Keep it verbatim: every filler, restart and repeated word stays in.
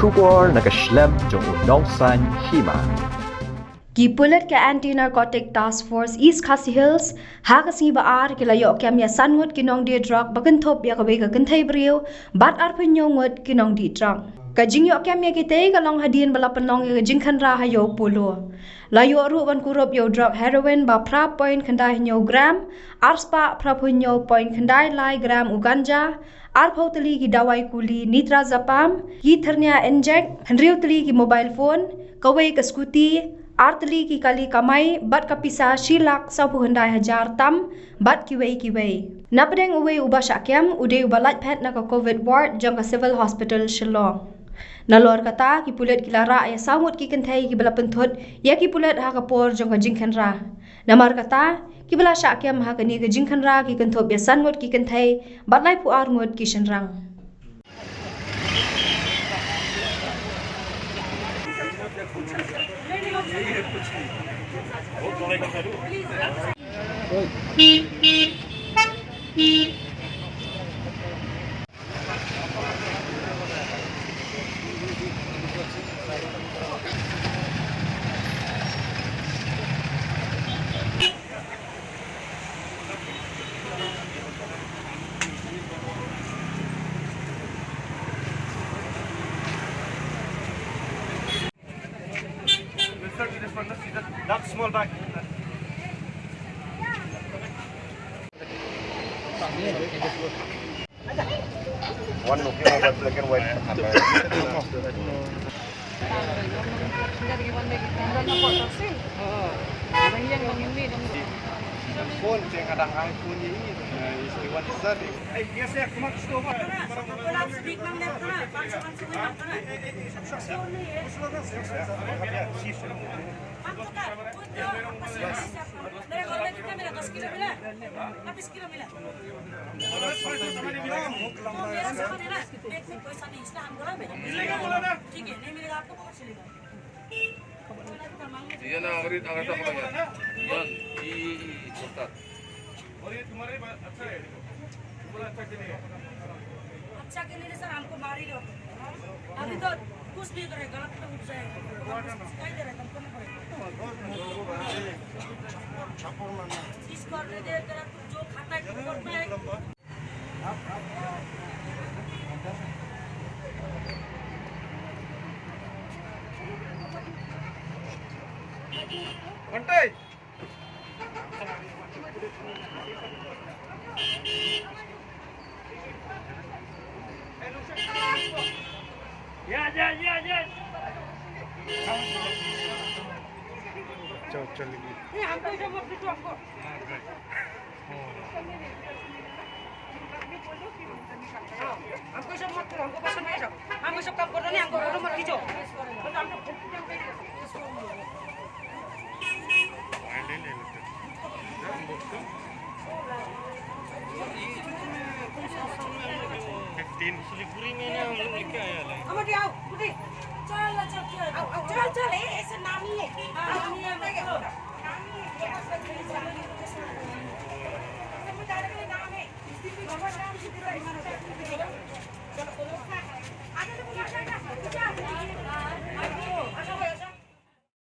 Khubor na ka shlem jong u nongsan hima. Ki pulit ka Anti Narcotic Task Force East Khasi Hills ha ka sngi ba ar ki la ïoh kem ïa san ngut ki nongdie drok ba kynthup ïa kawei ka kynthei briew bad arphew hynñiew ngut ki nongdie drok. Ka jingïoh kem ïa kitei ka long hadien ba la pynlong ïa ka jingkhynra ha ïew Polo. La ïoh ruh ban kurup ïa u drok heroin ba phra point khyndai hynñiew gram, arspah phraphew hynñiew point khyndai lai gram u ganja, arphew tylli ki dawai kuli nitrazepam, ki thyrnia injek, hynriew tylli ki mobile phone, kawei ka scooty, ar tylli ki kali kamai bad ka pisa shi lak sawphew khyndai hajar tam bad kiwei kiwei. Napdeng uwei uba shah kem u dei uba lait phet na ka covid ward jong ka Civil Hospital Shillong. Nalor kata ki pulit ki la rah ïa saw ngut ki kynthei kiba la pynthut ïa ki pulit ha ka por jong ka jingkhynra. Namar kata kiba la shah kem ha kane ka jingkhynra ki kynthup ïa san ngut ki kynthei bad laiphew ar ngut ki shynrang. That small bag. One Nokia mobile, black and white. Phone, teng kadang iPhone ye ini. Istiwan isa di. मेरे घर में कितने मिला? दस किलो मिला? आप इसके किलो मिला। तो मेरा सामान है ना, बैग में पैसा नहीं, इसलिए हम बोला मैंने। ठीक है, नहीं मिलेगा आपको, पकड़ चलेगा। Iya na, angarit, angarit ako ba yan? Yan, i, i, i, i, tuntat. और ये तुम्हारे लिए अच्छा है, तुम्हारा अच्छा के लिए। अच्छा के लिए सर, हमको मार ही रहे हो। अभी तो कुछ भी करे, गलत तो उठ जाएगा। सिखाई दे रहे, तुमको नहीं पड़ेगा। छप्पर मारना। चीज करने दे, तेरा तू जो खाता है, तू करता है। घंटे। या, या, या, या। चल, चल, ये। ये हमको इधर मत बिठो, हमको। हाँ, हमको सब मत करो, हमको पसंद नहीं सब। हम ये सब काम करते नहीं, हमको ऑर्डर मत कीजिए। तो हम लोग फिफ्टीन सिलीगुड़ी में ना हम लोग लेके आया है। चल, चल, चल। आओ, आओ, चल, चल, ए, ऐसे नाम ही है। हाँ, नाम ही है, मतलब।